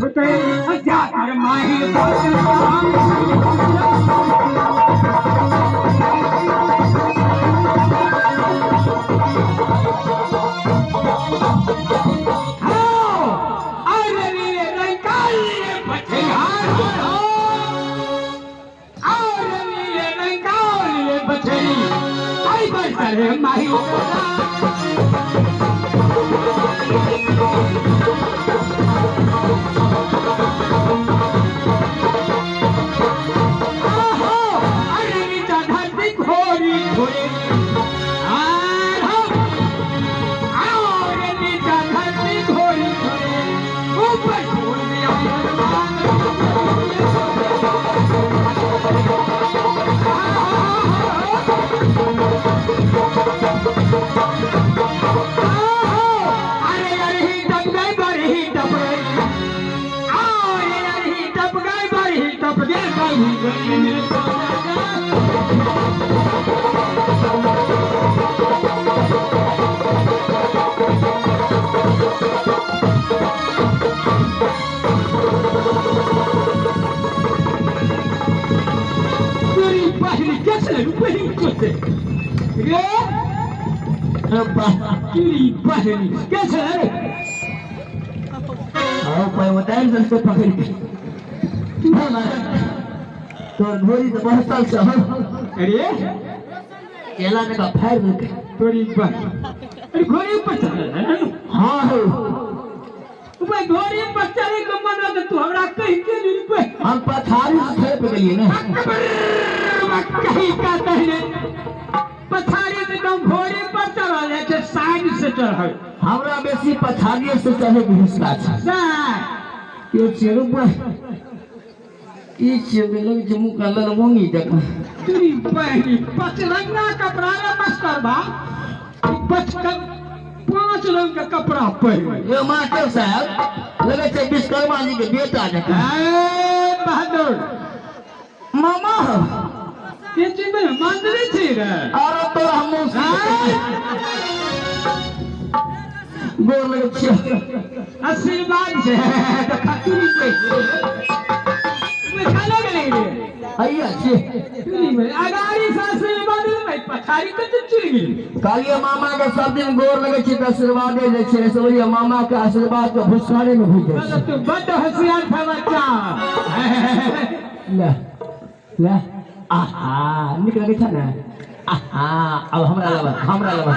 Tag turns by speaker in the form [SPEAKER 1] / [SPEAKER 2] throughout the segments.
[SPEAKER 1] छुटे जाकर माही माही
[SPEAKER 2] तो घोड़ी तो बहुत साल से हो।
[SPEAKER 1] अरे
[SPEAKER 2] केला जगह फायर मिलके
[SPEAKER 1] तोरी पर अरे घोड़ी पर चढ़ल है।
[SPEAKER 2] हां हो
[SPEAKER 1] भाई घोड़ी पर चढ़े के मन तो तू हमरा कहि के नहीं पे
[SPEAKER 2] हम पथारी से खेप गेलिए ने
[SPEAKER 1] कहीं का तहने पथारी से तुम घोड़ी पर चढ़ल है छै साइड से चढ़ल
[SPEAKER 2] हमरा बेसी पथारी से चढ़े के हिस्सा छै
[SPEAKER 1] सर
[SPEAKER 2] ये चेरू पर ई चेरू जे मुंह कलर मोंगी जका
[SPEAKER 1] तेरी बहनी पचरंगा कपड़ा रे मास्टर बा बचकन 5 रंग का कपड़ा पहिर
[SPEAKER 2] ये मास्टर साहब लगे छै विश्वकर्मा जी के बेटा जका।
[SPEAKER 1] ए बहादुर
[SPEAKER 2] मामा
[SPEAKER 1] के चीज में मंदिर छी रे
[SPEAKER 2] और तो हम गोर लगे छी
[SPEAKER 1] आशीर्वाद से खतुरी पे मैं खाना के नहीं रे
[SPEAKER 2] आइया छी
[SPEAKER 1] तुरी में अगाड़ी से आशीर्वाद में पछाड़ी के चल गेली
[SPEAKER 2] कालिया मामा के सब दिन गोर लगे छी त आशीर्वाद दे छै समझिए मामा के आशीर्वाद के भुसारे में भुज जाइ
[SPEAKER 1] तू बड होशियार था बच्चा।
[SPEAKER 2] ले ले आहा निक लगे छै ने आहा अब हमरा लबा हमरा लबा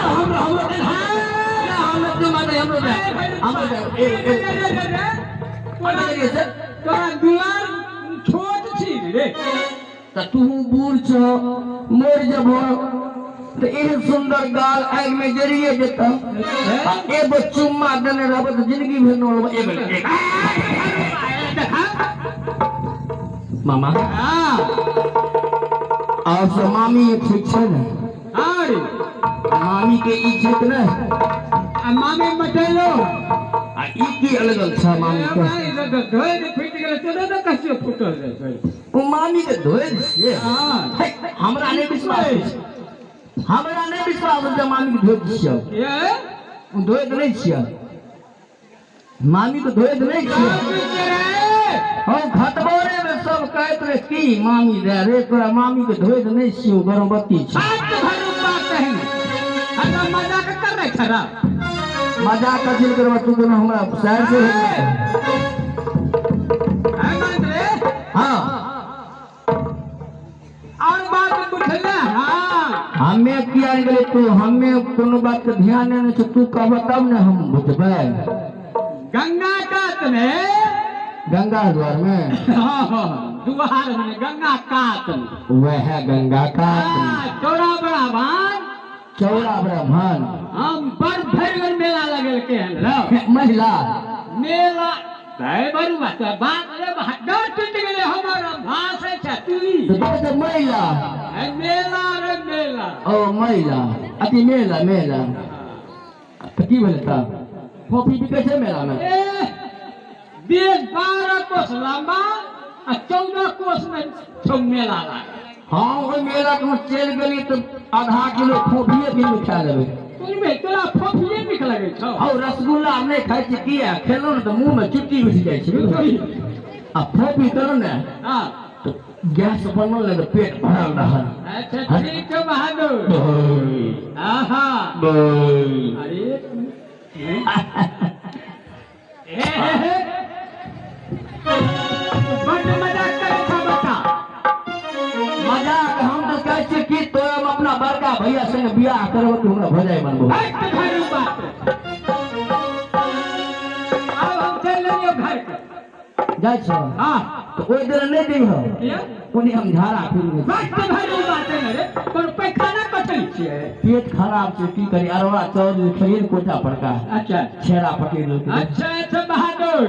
[SPEAKER 2] हमरा हमरा हमरा दे माने हमरो दे हमरो दे ए ए
[SPEAKER 1] ए तोरा दुआर छोट छी रे
[SPEAKER 2] त तू बूढ़ छ मोर जबो त एहन सुंदर गाल आग में जरिए जेत आ एगो चुम्मा देने रहब त जिंदगी भर न होलबा एगो
[SPEAKER 1] देखा
[SPEAKER 2] मामा
[SPEAKER 1] हां
[SPEAKER 2] और से मामी ठीक छै ने
[SPEAKER 1] अरे
[SPEAKER 2] मामी के ई छै ने
[SPEAKER 1] आ मामी मटेलो
[SPEAKER 2] आ ई की अलग छै मामी के
[SPEAKER 1] धोए फूट गेल चलो त कैसे फूटल जाय छै
[SPEAKER 2] ओ मामी के धोए छियै।
[SPEAKER 1] हां
[SPEAKER 2] हमरा नहीं विश्वास हमरा नहीं विश्वास जे मामी के धोए छियै
[SPEAKER 1] ये
[SPEAKER 2] धोए नहीं छियै मामी के धोए नहीं छियै। हम खतबोरे में सब कहत रहे की मामी रे रे तोरा मामी के धोए नहीं छियो गर्भवती छै
[SPEAKER 1] बात भरू बात नहीं हम मजाक कर रहे छरा
[SPEAKER 2] मजाक कथी करबा तू कोनो हमरा शहर से
[SPEAKER 1] है मंत्रे।
[SPEAKER 2] हां
[SPEAKER 1] और बात बुझले। हां
[SPEAKER 2] हमें किया गेले तू हमें कोनो बात के ध्यान नहीं छै तू कहब तब ने हम बुझबै।
[SPEAKER 1] गंगा कात में
[SPEAKER 2] गंगा द्वार में
[SPEAKER 1] हां दुआर में गंगा कात में
[SPEAKER 2] वह गंगा कात
[SPEAKER 1] चौड़ा ब्राह्मण
[SPEAKER 2] चौड़ा ब्राह्मण
[SPEAKER 1] हम बड़ भर मेला लगल के हन
[SPEAKER 2] महिला
[SPEAKER 1] मेला भाई बरू बात बात रे डर टूट गेले हमर भाषे छै तुरी
[SPEAKER 2] तो महिला
[SPEAKER 1] मेला रे मेला
[SPEAKER 2] ओ महिला अति मेला मेला त की भेल त कॉफी बिकै छै मेला में
[SPEAKER 1] ए 12 कोस लंबा आ 14 कोस में छौ मेला लाग।
[SPEAKER 2] हां ओइ मेला के चलि गेली त आधा किलो फोफिए भी खा लेबै।
[SPEAKER 1] तोरा फोफिए भी नीक लगै छौ।
[SPEAKER 2] हौ, रसगुल्ला हम नहि खाइ छी। किया खेलहुँ ने तऽ मुँह में चुट्टी उठि जाइ छै आ फोपी देलहुँ ने तऽ गैस बनल ने तऽ पेट भरल रहल।
[SPEAKER 1] अच्छा ठीक छौ बहादुर। आहा, अरे हे हे हे, बड्ड मजाक करै छौ बच्चा।
[SPEAKER 2] मजाक हम तऽ कहै छियै कि तोरा हम अपना बड़का भैया संगे बियाह करबो, तू हमरा भौजाइ बनबो।
[SPEAKER 1] हट घरू बात। आब हम चलि लेलियौ घर के।
[SPEAKER 2] जाइ छौ?
[SPEAKER 1] हाँ।
[SPEAKER 2] तऽ ओहि दिन नहि दिहो।
[SPEAKER 1] किया?
[SPEAKER 2] ओनी हम झाड़ा फिर।
[SPEAKER 1] बड्ड घरू बात है रे, पर पैखाना कटै छियै?
[SPEAKER 2] पेट खराब छै, की करी? अरवा चाउर जे खेलियै ने कोटा परका।
[SPEAKER 1] अच्छा।
[SPEAKER 2] छेड़ा पकड़ि लेलकै।
[SPEAKER 1] अच्छा अच्छा बहादुर,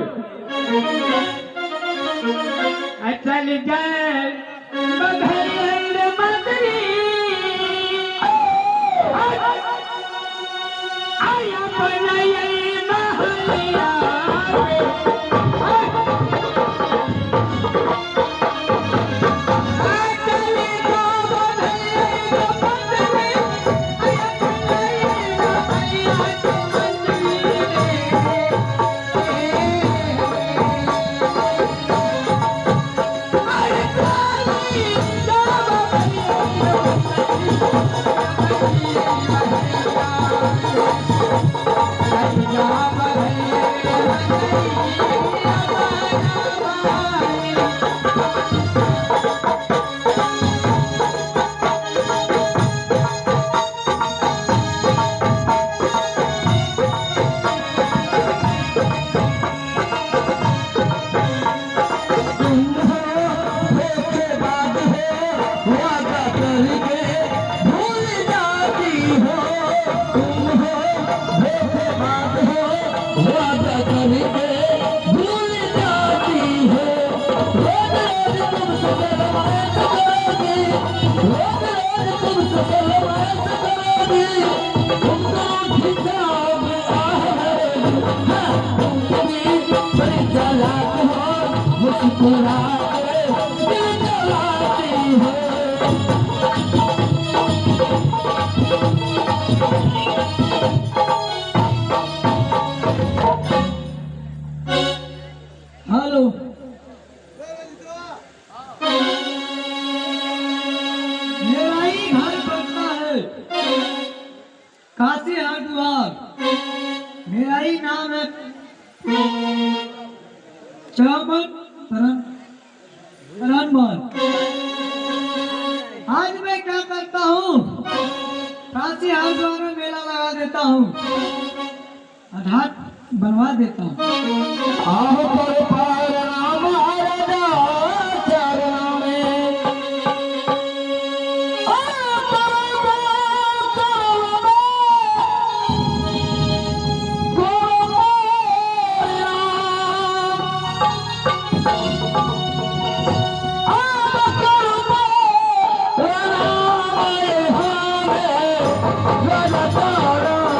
[SPEAKER 1] चल जाए बघैर मंदिर आया बनाई महलिया
[SPEAKER 2] तुम हो धोखेबाज हो, वादा करके भूल जाती हो। तुम हो धोखेबाज हो, वादा करके भूल जाती हो। रोज रोज तुमसे बदमाश करोगी, रोज रोज तुमसे बदमाश करोगी। तुम तो उठी जाओगे आह भरोगी। हाँ, तुम कभी बड़ी चालाक हो, मुस्कुरा के दिल जलाती हो।
[SPEAKER 1] हेलो, मेरा ही घर पड़ता है काशी हरिद्वार, मेरा ही नाम है चमन रणमन। आज मैं क्या करता हूँ, काशी हरिद्वार में मेला लगा देता हूँ, आधार बनवा देता हूँ।
[SPEAKER 2] आहो पर पार राम राजा चरण में, आ पर चरण में, गुरु राम। आप करुणा राम हमें राजा चरण में।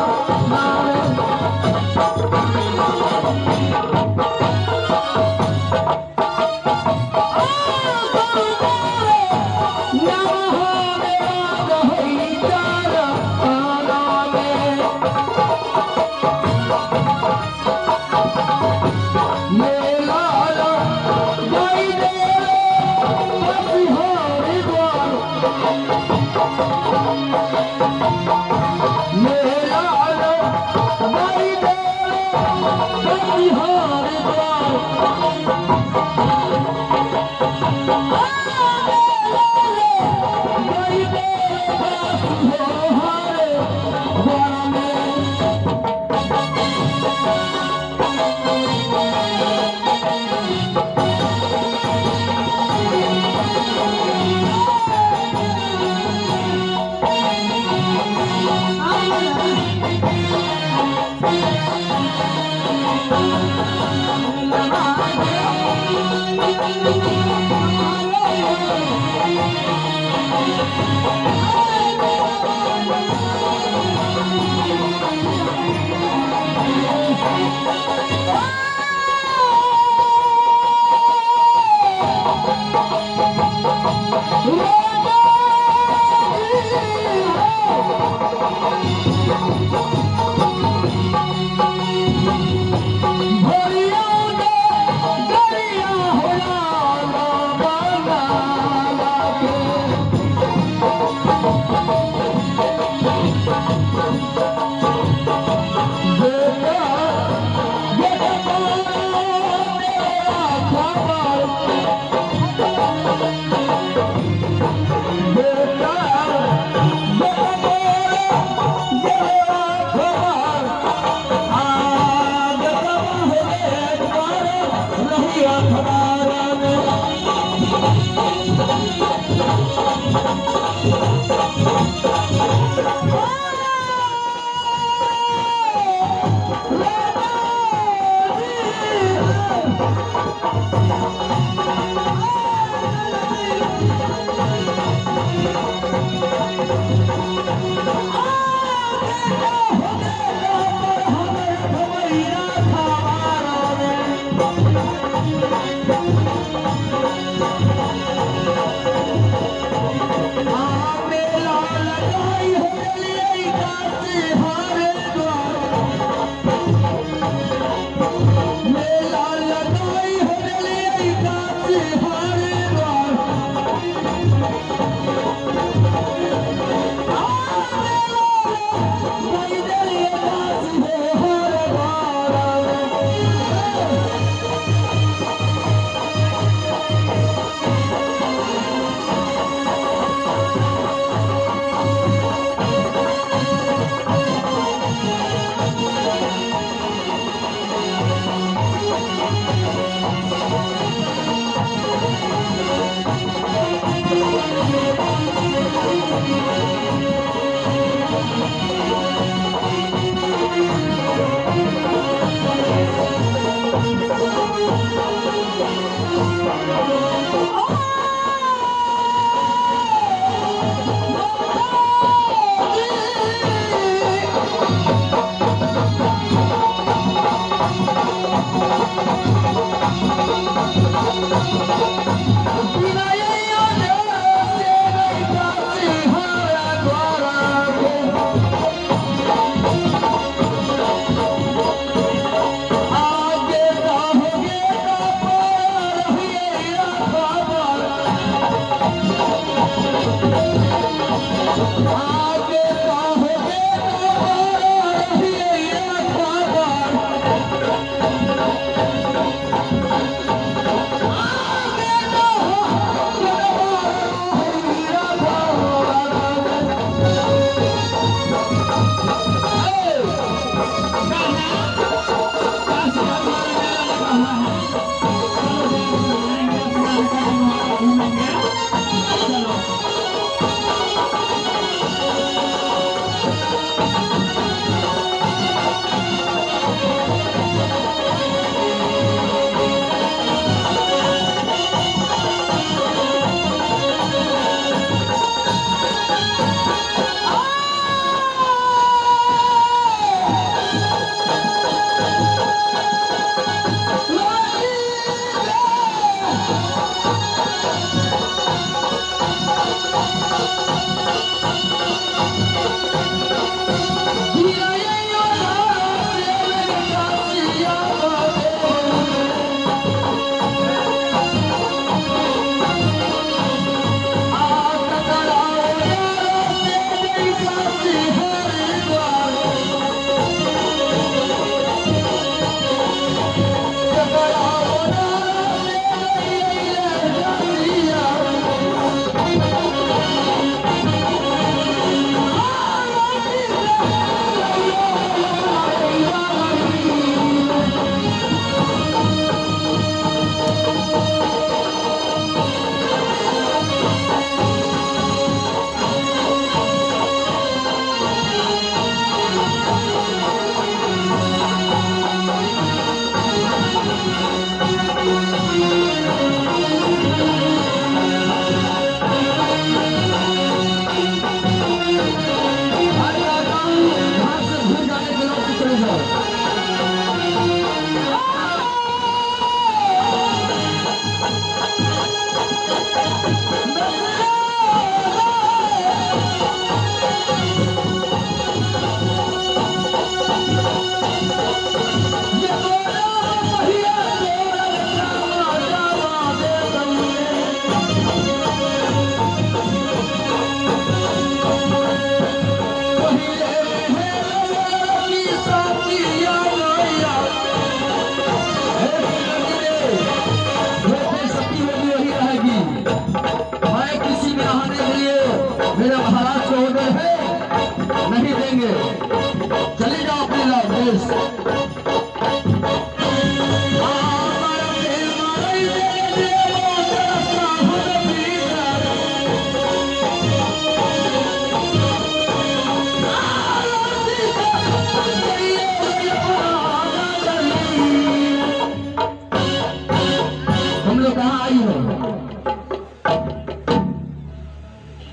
[SPEAKER 2] तुम लोग कहाँ आई हो?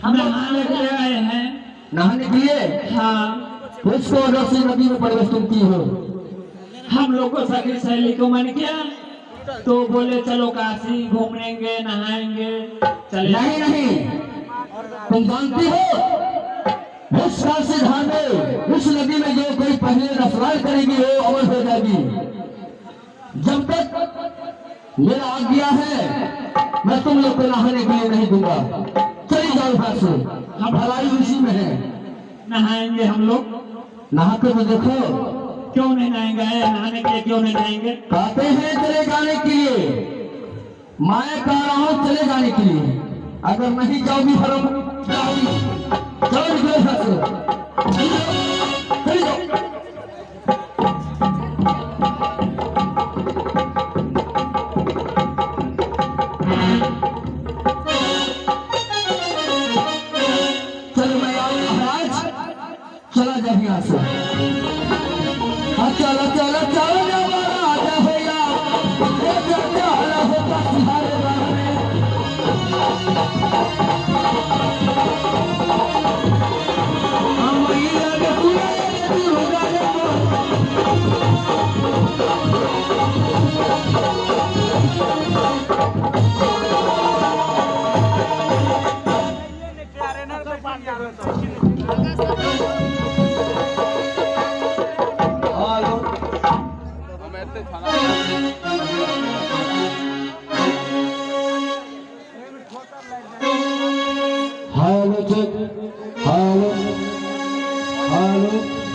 [SPEAKER 1] हम नहाने के लिए आए हैं।
[SPEAKER 2] नहाने के लिए?
[SPEAKER 1] हाँ।
[SPEAKER 2] उसको रस्सी नदी में प्रवेश तुम की हो?
[SPEAKER 1] हम लोग को सखी सहेली को मन किया तो बोले चलो काशी घूमेंगे नहाएंगे चले।
[SPEAKER 2] नहीं नहीं, तुम जानती हो उस काशी धाम में उस नदी में जो कोई पहले स्नान करेगी वो अमर हो जाएगी। जब तक मेरा आज्ञा है मैं तुम लोग को नहाने के लिए नहीं दूंगा। चली जाओ यहाँ से, भलाई उसी में है।
[SPEAKER 1] नहाएंगे हम लोग।
[SPEAKER 2] नहा के तो देखो।
[SPEAKER 1] क्यों नहीं नहाएंगे? नहाने के लिए क्यों नहीं नहाएंगे?
[SPEAKER 2] कहते हैं चले जाने के लिए, मैं कह रहा हूँ चले जाने के लिए। अगर नहीं जाओगी हरम जाओगी। चलो निकलो यहाँ से, चले जाओ। चलो मैं आऊँ महाराज, चला जाए यहाँ से। चलो चलो चलो राजा हो या hello check, hello hello.